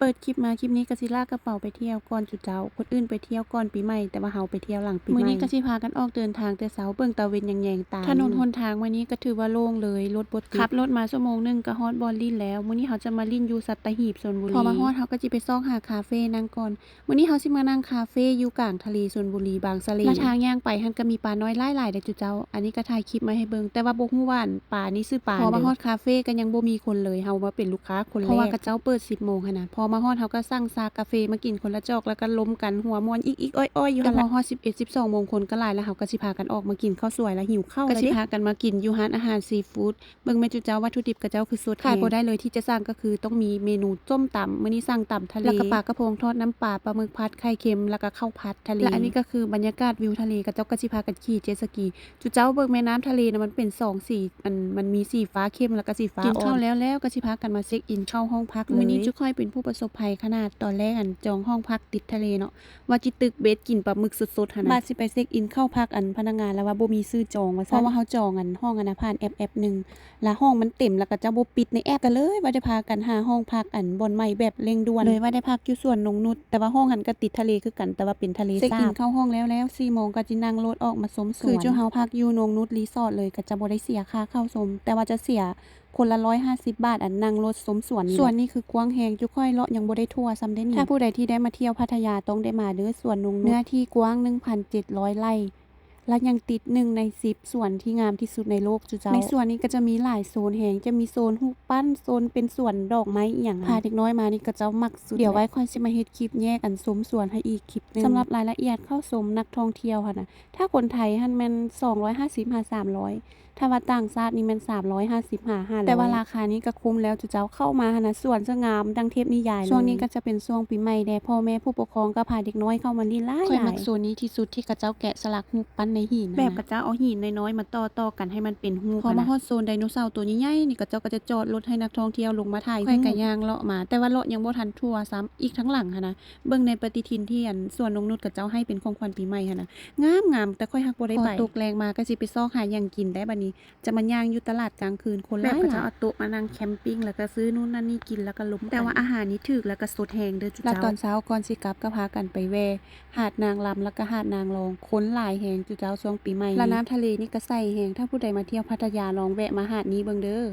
ເປີດຄລິບມາ ຄລິບນີ້ກໍຊິລາກກະເປົາໄປທ່ຽວກ່ອນຈຸເຈົ້າ. ຄົນອື່ນໄປທ່ຽວກ່ອນປີໃໝ່ ແຕ່ວ່າເຮົາໄປທ່ຽວຫຼັງປີໃໝ່. ມື້ນີ້ກໍຊິພາກັນອອກເດີນທາງແຕ່ເຊົ້າ, ເບິ່ງຕາເວັນຍັງແຍງຕາ. ຖະໜົນຫົນທາງມື້ນີ້ກໍຖືວ່າໂລ່ງເລີຍ, ລົດບໍ່ຕິດ. ຂັບລົດມາຊົ່ວໂມງໜຶ່ງກໍຮອດບ່ອນຫຼິ້ນແລ້ວ. ມື້ນີ້ເຮົາຈະມາຫຼິ້ນຢູ່ສັດຕະຫີບ, ຊົນບຸລີ. ພໍມາຮອດ ເຮົາກໍຊິໄປຊອກຫາຄາເຟນັ່ງກ່ອນ. ມື້ນີ້ເຮົາຊິມານັ່ງຄາເຟຢູ່ກາງທະເລຊົນບຸລີ ບາງສະເຫຼ. ແລະທາງຍ່າງໄປຫັ້ນກໍມີປານ້ອຍຫຼາຍໆເດ້ຈຸເຈົ້າ. ອັນນີ້ກໍຖ່າຍຄລິບມາໃຫ້ເບິ່ງ, ແຕ່ວ່າບໍ່ຮູ້ວ່າອັນປານີ້ຊື່ປາຫຍັງ. ພໍມາຮອດຄາເຟກໍຍັງບໍ່ມີຄົນເລີຍ, ເຮົາມາເປັນລູກຄ້າຄົນແລກ. ເພາະວ່າເຂົາເຈົ້າເປີດສິບໂມງຫັ້ນນະ. ພໍມາຮອດເຮົາກໍສັ່ງຊາກາເຟມາກິນຄົນລະຈອກ ແລ້ວກໍລົມກັນຫົວມ່ວນອີກໆອ້ອຍໆຢູ່ຫັ້ນລະ. ແຕ່ພໍຮອດສິບເອັດ ສິບສອງໂມງຄົນກໍຫຼາຍແລ້ວ, ເຮົາກໍຊິພາກັນອອກມາກິນເຂົ້າສວຍ ແລ້ວຫິວເຂົ້າແລ້ວເດ້. ກໍຊິພາກັນມາກິນຢູ່ຮ້ານອາຫານຊີຟູດ. ເບິ່ງແມ່ນຈຸເຈົ້າ, ວັດຖຸດິບເຂົາເຈົ້າຄືສົດແຮງ. ຂາດບໍ່ໄດ້ເລີຍທີ່ຈະສັ່ງກໍຄືຕ້ອງມີເມນູສົ້ມຕຳ, ມື້ນີ້ສັ່ງຕຳທະເລ ແລ້ວກໍປາກະພົງທອດນ້ຳປາ, ປາໝຶກຜັດໄຂ່ເຄັມ ແລ້ວກໍເຂົ້າຜັດທະເລ. ແລະອັນນີ້ກໍຄືບັນຍາກາດວິວທະເລ, ເຂົາເຈົ້າກໍຊິພາກັນຂີ່ເຈັດສະກີ. ຈຸເຈົ້າເບິ່ງແມ່ນ້ຳທະເລນະ, ມັນເປັນສອງສີ, ອັນ ມັນມີສີຟ້າເຂັ້ມ ແລ້ວກໍສີຟ້າອ່ອນ. ກິນເຂົ້າແລ້ວແລ້ວກໍຊິພາກັນມາເຊັກອິນເຂົ້າຫ້ອງພັກເລີຍ. ມື້ນີ້ຈຸຂ້ອຍເປັນຜູ້ປະສົບໄພຂະໜາດ, ຕອນແລກອັນຈອງຫ້ອງພັກຕິດທະເລເນາະ, ວ່າຈິຕຶກເບັດກິນປາໝຶກສົດໆຫັ້ນນະ. ບາດຊິໄປເຊັກອິນເຂົ້າພັກ ອັນພະນັກງານລາວວ່າບໍ່ມີຊື່ຈອງວ່າຊັ້ນ. ເພາະວ່າເຮົາຈອງອັນຫ້ອງອັນນະຜ່ານແອັບແອັບໜຶ່ງ ລະຫ້ອງມັນເຕັມ ລະເຂົາເຈົ້າບໍ່ປິດໃນແອັບ. ກໍເລີຍວ່າໄດ້ພາກັນຫາຫ້ອງພັກອັນບ່ອນໃໝ່ແບບເລັ່ງດ່ວນ. ເລີຍວ່າໄດ້ພັກຢູ່ສວນນົງນຸດ, ແຕ່ວ່າຫ້ອງຫັ້ນກໍຕິດທະເລຄືກັນ, ແຕ່ວ່າເປັນທະເລສາບ. ເຊັກອິນເຂົ້າຫ້ອງແລ້ວແລ້ວ ສີ່ໂມງກໍຊິນັ່ງລົດອອກມາຊົມສວນ. ຄືຈຸເຮົາພັກຢູ່ນົງນຸດຣີສອດເລີຍ, ກໍຈະບໍ່ໄດ້ເສຍຄ່າເຂົ້າຊົມ, ແຕ່ວ່າຈະເສຍ ຄົນລະຮ້ອຍຫ້າສິບບາດ ອັນນັ່ງລົດຊົມສວນນີ້. ສວນນີ້ຄືກວ້າງແຮງ, ຈຸຂ້ອຍເລາະຍັງບໍ່ໄດ້ທົ່ວຊ້ຳເດ້ນີ້. ຖ້າຜູ້ໃດທີ່ໄດ້ມາທ່ຽວພັດທະຍາຕ້ອງໄດ້ມາເດີ ສວນນົງນຸດ. ເນື້ອທີ່ກວ້າງໜຶ່ງພັນເຈັດຮ້ອຍໄຮ່ ແລະຍັງຕິດໜຶ່ງໃນສິບສວນທີ່ງາມທີ່ສຸດໃນໂລກຈຸເຈົ້າ. ໃນສວນນີ້ກໍຈະມີຫຼາຍໂຊນແຮງ, ຈະມີໂຊນຮູບປັ້ນ, ໂຊນເປັນສວນດອກໄມ້ອີ່ຫຍັງ. ພາເດັກນ້ອຍມານີ້ເຂົາເຈົ້າມັກສຸດ. ດຽວໄວ້ຂ້ອຍຊິມາເຮັດຄລິບແຍກອັນຊົມສວນໃຫ້ອີກຄລິບໜຶ່ງ. ສຳລັບລາຍລະອຽດເຂົ້າຊົມນັກທ່ອງທ່ຽວຫັ້ນນະ, ຖ້າຄົນໄທຫັ້ນແມ່ນສອງຮ້ອຍຫ້າສິບຫາສາມຮ້ອຍ ຖ້າວ່າຕ່າງຊາດນີ້ແມ່ນສາມຮ້ອຍຫ້າສິບຫາຫ້າຮ້ອຍ. ແຕ່ວ່າລາຄານີ້ກໍຄຸ້ມແລ້ວຈຸເຈົ້າ. ເຂົ້າມາຫັ້ນນະ ສວນສະຫງ່າມດັ່ງເທບນິຍາຍ. ຊ່ວງນີ້ກໍຈະເປັນຊ່ວງປີໃໝ່ແດ່, ພໍ່ແມ່ຜູ້ປົກຄອງກໍພາເດັກນ້ອຍເຂົ້າມາຫຼິ້ນຫຼາຍໆ. ຂ້ອຍມັກໂຊນນີ້ທີ່ສຸດ ທີ່ເຂົາເຈົ້າແກະສະຫຼັກຮູບປັ້ນໃນຫີນ. ແບບເຂົາເຈົ້າເອົາຫີນນ້ອຍໆມາຕໍ່ໆກັນໃຫ້ມັນເປັນຮູບ. ພໍມາຮອດໂຊນໄດໂນເສົາຕົວໃຫຍ່ໆນີ້ ເຂົາເຈົ້າກໍຈະຈອດລົດໃຫ້ນັກທ່ອງທ່ຽວລົງມາຖ່າຍຮູບ. ຂ້ອຍກໍຍ່າງເລາະມາ, ແຕ່ວ່າເລາະຍັງບໍ່ທັນທົ່ວຊ້ຳ. ອີກທາງຫຼັງຫັ້ນນະ ເບິ່ງໃນປະຕິທິນທີ່ອັນສວນນົງນຸດເຂົາເຈົ້າໃຫ້ເປັນຂອງຂວັນປີໃໝ່ຫັ້ນນະ ງາມໆ ແຕ່ຂ້ອຍຮັກບໍ່ໄດ້ໄປ. ພໍຕົກແລງມາກໍຊິໄປຊອກຫາຫຍັງກິນໄດ້ບັດນີ້. ຈະມາຍ່າງຢູ່ຕະຫຼາດກາງຄືນ ຄົນຫຼາຍໆ. ແບບເຂົາເຈົ້າເອົາໂຕະມານັ່ງແຄມປິງ ແລ້ວກໍຊື້ນູ້ນນັ້ນນີ້ກິນ ແລ້ວກໍລົມກັນ. ແຕ່ວ່າອາຫານນີ້ຖືກ ແລ້ວກໍສົດແຮງເດີຈຸເຈົ້າ. ແລ້ວຕອນເຊົ້າກ່ອນຊິກັບກໍພາກັນໄປແວ່ຫາດນາງລຳ ແລ້ວກໍຫາດນາງລອງ, ຄົນຫຼາຍແຮງຈຸເຈົ້າ ຊ່ວງປີໃໝ່. ແລ້ວນ້ຳທະເລນີ້ກໍໃສແຮງ, ຖ້າຜູ້ໃດມາທ່ຽວພັດທະຍາລອງແວະມາຫາດນີ້ເບິ່ງເດີ.